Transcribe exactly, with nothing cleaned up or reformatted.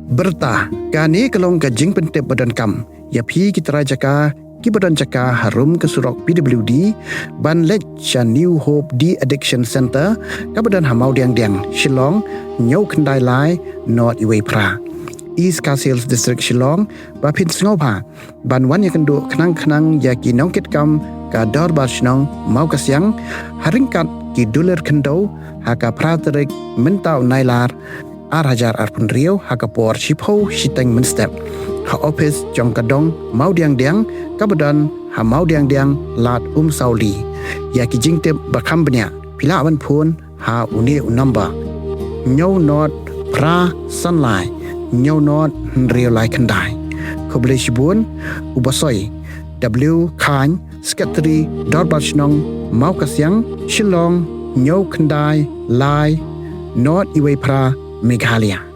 Byrta, kane ka long ka jingpyntip ba donkam ïa phi ki trai jaka kiba don jaka harum ka surok P W D ban leit sha New Hope De-Addiction Centre kaba don ha Mawdiangdiang, Shillong, hynñiew khyndai lai nod uwei phra. East Khasi Hills District, Shillong, ba phin sngewbha ban wan ïakynduh khnang khnang ïa ki nongkitkam ka Dorbar Shnong Mawkasiang ha ryngkat ki dulir khyndew ha ka phra tarik mynta u Nailar ar hajar arphew hynriew ha ka por shiphew shiteng mynstep ha ophis jong ka dong Mawdiangdiang kaba don ha Mawdiangdiang, Lad Umsawli. Ïa ki jingtip ba kham bniah phi lah ban phone ha une u number: hynñiew nod phra san lai hynñiew nod hynriew lai khyndai. Khublei shibun. U Basoi W Khain, Secretary Dorbar Shnong Mawkasiang, Shillong, hynñiew khyndai lai nod uwei phra, Meghalaya.